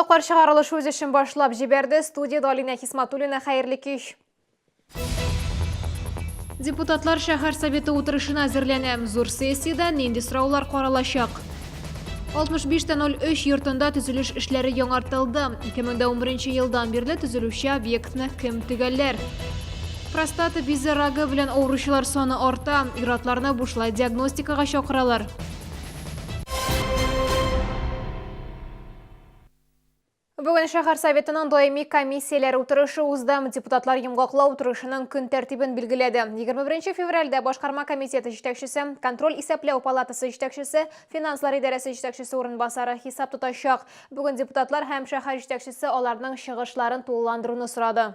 Яңалыклар чыгарылышы үз эшен башлап җибәрде. Студиядә Алинә Хисматуллина, хәерле кич. Депутатлар шәһәр советы утырышына әзерләнә. Зур сессиядә нинди сораулар каралачак? 65.03 йортында төзелеш эшләре яңартылды. 2011 елдан бирле төзелүче объектны кем төгәлләр? Простата бизе рагы белән авыручылар саны арта. Ир-атларны бушлай диагностикага чакыралар. Бүген шәһәр советының даими комиссияләр утырышы узды. Депутатлар йомгаклау утырышының көн тәртибен билгеләде. 21 февральдә башкарма комитеты җитәкчесе, контроль-исәпләү палатасы җитәкчесе, финанслар идарәсе җитәкчесе урынбасары хисап тотачак. Бүген депутатлар һәм шәһәр җитәкчесе аларның чыгышларын тулыландыруны сорады.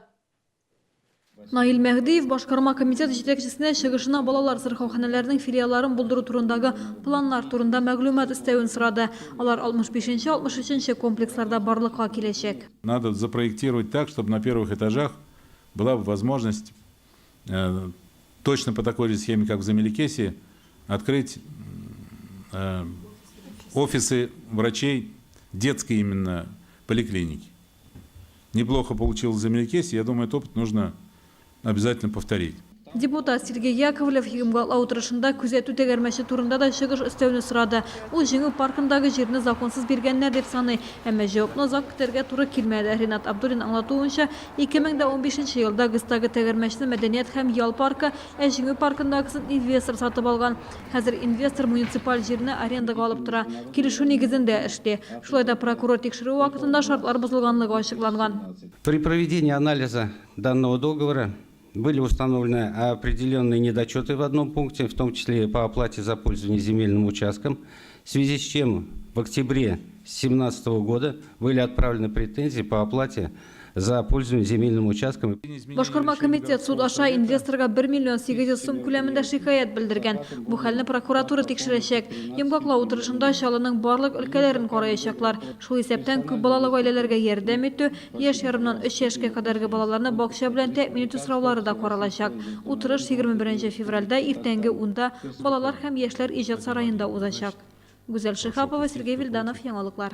Наил Мәһдиев башкарма комитет җитәкчесенә чыгышына балалар сырхауханәләренең филиалларын булдыру турындагы планнар турында мәгълүмат өстәвен сорады. Алар 65 нче, 63 нче комплексларда барлыкка киләчәк. Надо запроектировать так, чтобы на первых этажах была возможность точно по такой же схеме, как в Замелекесье, открыть офисы врачей детской именно поликлиники. Неплохо получилось в Замелекесье, я думаю, этот опыт нужно обязательно повторить. Депутат Сергей Яковлев йомгаклау утырышында күзәтү тәгәрмәче турында да чыгыш өстәүне сорады. Ул Җиңү паркындагы җирне законсыз биргәннәр дип саный. Әмма җавапны озак көтәргә туры килмәде. Ринат Абдуллин аңлатуынча, 2015 нче елда ГЭСтагы тәгәрмәчне мәдәният һәм ял паркы, ә Җиңү паркындагысын инвестор сатып алган. Хәзер инвестор муниципаль җирне арендага алып тора, килешү нигезендә эшли. Шулай да прокурор тикшерүе вакытында шартлар бозылганлыгы ачыкланган. При проведении анализа данного договора были установлены определенные недочеты в одном пункте, в том числе и по оплате за пользование земельным участком, в связи с чем в октябре семнадцатого года были отправлены претензии по оплате за пользование земельным участком. Башкарма комитет суд аша инвесторга 1 миллион 800 сум күләмендә шикаять белдергән. Бу хәлне прокуратура тикшерәчәк. Йомгаклау утырышында Чаллының барлык өлкәләрен караячаклар. Шул исәптән күп балалы гаиләләргә ярдәм итү, яшь ярымнан өч яшькә кадәрге балаларны бакча белән тәэмин итү сораулары да каралачак. Утырыш 21 февральдә иртәнге унда Балалар һәм яшьләр иҗат сараенда узачак. Гүзәл Шиһапова, Сергей Вильданов, Яңалыклар.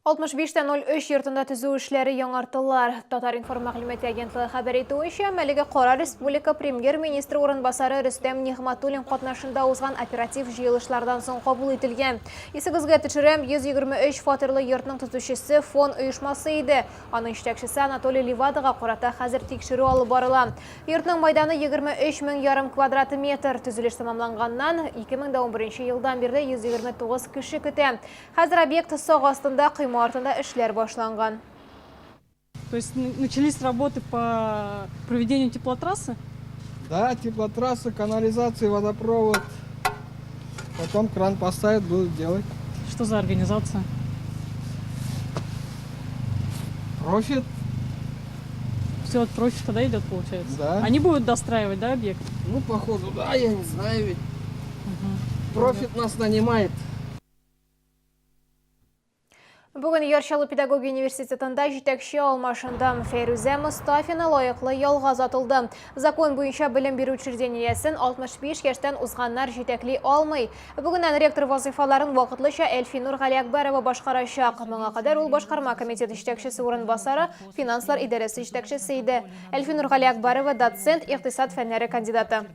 65 тә 03 йортында төзү эшләре яңартылар. Татар-информ мәгълүмати агентлыгы хәбәр итүенчә, әлеге карар республика Премьер-министры урынбасары Рөстәм Нигъмәтуллин катнашында узган оператив җыелышлардан соң кабул ителгән. Исегезгә төшерәм, 123 фатирлы йортның төзүчесе ФОН оешмасы иде. Аның җитәкчесе Анатолий Левадага карата хәзер тикшерү алып барыла. Йортның майданы 23 мең ярым квадрат метр. Төзелеш тәмамланганнан 2011 елдан бирле 129 кеше көтә. Хәзер объект сак астында, койма артында эшләр башланган. То есть начались работы по проведению теплотрассы? Да, теплотрасса, канализация, водопровод. Потом кран поставят, будут делать. Что за организация? Профит. Все от профита, да, идет, получается? Да. Они будут достраивать, да, объект? Ну, походу, да, я не знаю ведь. Профит нас нанимает. Бүген Яр Чаллы педагогия университетында җитәкче алмашынды. Фәйрүзә Мостафина лаеклы ялга озатылды. Закон буенча белем бирү учреждениесен 65 яшьтән узганнар җитәкли алмый. Бүгеннән ректор вазыйфаларын вакытлыча Әлфинур Галиәкбәрова башкарачак. Моңа кадәр ул башкарма комитет җитәкчесе урынбасары, финанслар идарәсе җитәкчесе иде. Әлфинур Галиәкбәрова доцент, икътисад фәннәре кандидаты.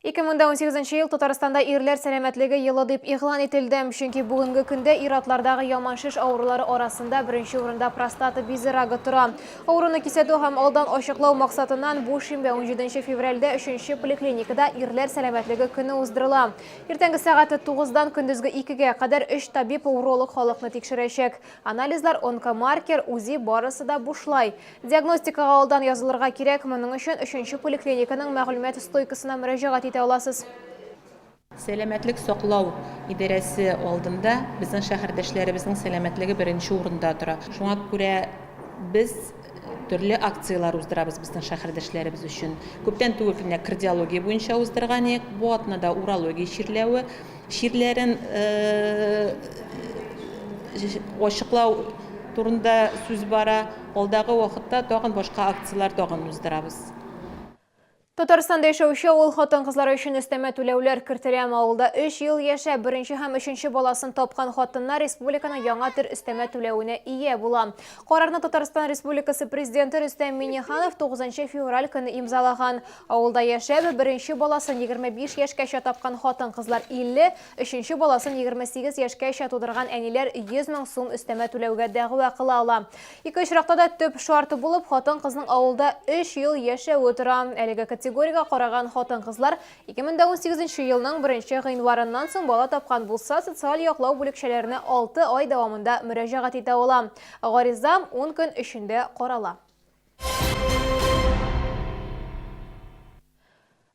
2018 ел Татарстанда ирләр сәламәтлеге елы дип игълан ителде. Чөнки бүгенге көндә ир-атлардагы яман шеш авырулары арасында беренче урында простата бизе рагы тора. Авыруны кисәтү һәм алдан ачыклау максатыннан бу шимбә 17 февральдә 3 поликлиникада ирләр сәламәтлеге көне уздырыла. Иртәнге сәгать 9-дан көндезге 2-гә кадәр 3 табиб-уролог халыкны тикшерәчәк. Анализлар, онкомаркер, УЗИ барысы да бушлай. Диагностикага алдан язылырга кирәк, моның өчен өченче поликлиниканың мәгълүмат стойкасына мөрәҗәгать итә аласыз. Сәламәтлек саклау идарәсе алдында безнең шәһәрдәшләребезнең сәламәтлеге беренче урында тора. Шуңа күрә без төрле акцияләр уздырабыз безнең шәһәрдәшләребез өчен. Күптән түгел менә кардиология буенча уздырган идек, бу атнада урология чирләве чирләрен ачыклау турында сүз бара. Алдагы вакытта тагын башка акцияләр тагын уздырабыз. Татарстанда яшәүче авыл хатын-кызлары өчен өстәмә түләүләр кертелә. Авылда өч ел яшәп, беренче һәм өченче баласын тапкан хатыннар республиканың яңа төр өстәмә түләвенә ия була. Карарны Татарстан Республикасы Президенты Рөстәм Миңнеханов 9 февраль көнне имзалаган. Авылда яшәп, беренче баласын 25 яшькәчә тапкан хатын-кызлар 50, өченче баласын 28 яшькәчә тудырган әниләр 100 мең сум өстәмә түләүгә дәгъва кыла ала. Ике очракта да төп шарт булып хатын-кызның авылда өч ел яшәве тора. Әлеге категориягә караган хатын-кызлар 2018 елның беренче гыйнварыннан соң бала тапкан булса, социаль яклау бүлекчәләренә алты ай дәвамында мөрәҗәгать итә ала. Гариза ун көн эчендә карала.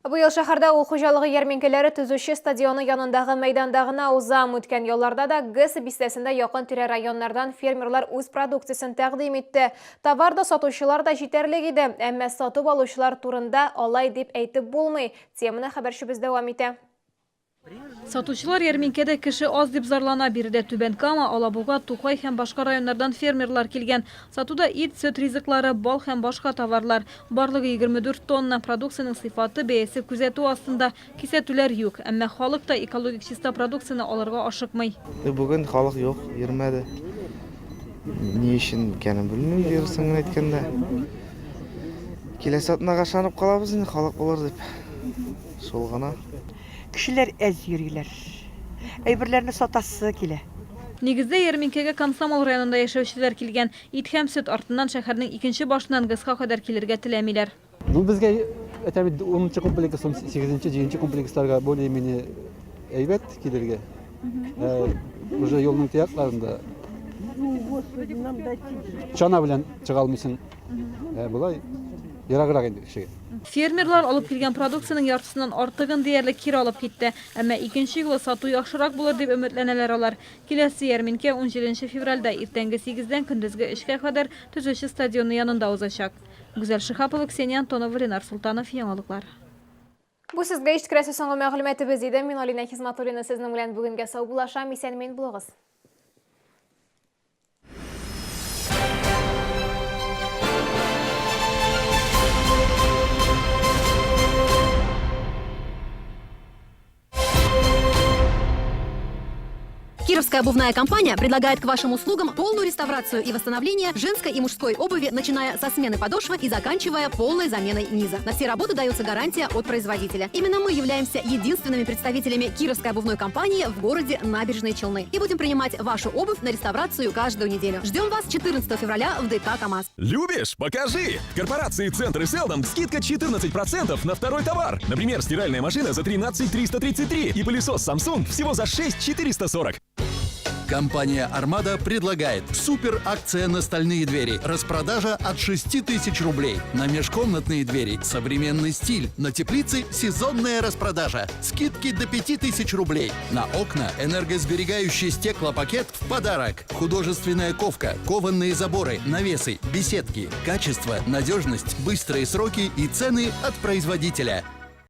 Быел шәһәрдә авыл хуҗалыгы ярминкәләре Төзүче стадионы янындагы мәйданда гына уза. Үткән ялларда да ГЭС бистәсендә якын-тирә районнардан фермерлар үз продукциясен тәкъдим итте. Товар да, сатучылар да җитәрлек иде. Әмма сатып алучылар турында алай дип әйтеп булмый. Теманы хәбәрчебез дәвам итә. Сатучылар ярминкәдә кеше аз дип зарлана. Биредә Түбән Кама, Алабуга, Тукай һәм башка районнардан фермерлар килгән. Сатуда ит, сөт ризыклары, бал һәм башка товарлар. Барлыгы 24 тонна. Продукциянең сыйфаты, бәясе күзәтү астында. Кисәтүләр юк. Әмма халык та экологик чиста продукцияне алырга ашыкмый. Бүген халык юк, йөрмәде. Ни өчен икәнен белмим, дөресен генә әйткәндә. Киләсе атнага ышанып калабыз инде, халык булыр дип. Шул гына. Кешеләр әз йөриләр. Әйберләрне сатасы килә. Нигездә, ярминкәгә Комсомол районында яшәүчеләр килгән. Ит һәм сөт артыннан шәһәрнең икенче башыннан ГЭСка кадәр килергә теләмиләр. Ну, безгә, әйтәм бит, унынчы комплекс, сигезенче, җиденче комплексларга более-менее әйбәт килергә. Уже юлның тиякларында чана белән чыга алмыйсың. Болай ераграк инде кешегә. Фермерлар алып килгән продукциянең яртысыннан артыгын диярлек кире алып китте. Әмма икенче юлы сату яхшырак булыр дип өметләнәләр алар. Киләсе ярминкә унҗиденче февральдә иртәнге сигездән көндезге өчкә кадәр Төзүче стадионы янында узачак. Гүзәл Шиһапова, Ксения Антонова, Ленар Солтанов, Яңалыклар. Бу сезгә ишеткерәсе соңгы мәгълүматыбыз иде. Мин Алинә Хизматуллина сезнең белән бүгенгә саубуллашам. Исән-имин булыгыз. Кировская обувная компания предлагает к вашим услугам полную реставрацию и восстановление женской и мужской обуви, начиная со смены подошвы и заканчивая полной заменой низа. На все работы дается гарантия от производителя. Именно мы являемся единственными представителями Кировской обувной компании в городе Набережные Челны. И будем принимать вашу обувь на реставрацию каждую неделю. Ждем вас 14 февраля в ДК КАМАЗ. Любишь? Покажи! В корпорации Центр Селдом скидка 14% на второй товар. Например, стиральная машина за 13 333 и пылесос Samsung всего за 6 440. Компания «Армада» предлагает супер акция на стальные двери. Распродажа от 6000 рублей. На межкомнатные двери современный стиль. На теплице сезонная распродажа. Скидки до 5000 рублей. На окна энергосберегающий стеклопакет в подарок. Художественная ковка, кованные заборы, навесы, беседки. Качество, надежность, быстрые сроки и цены от производителя.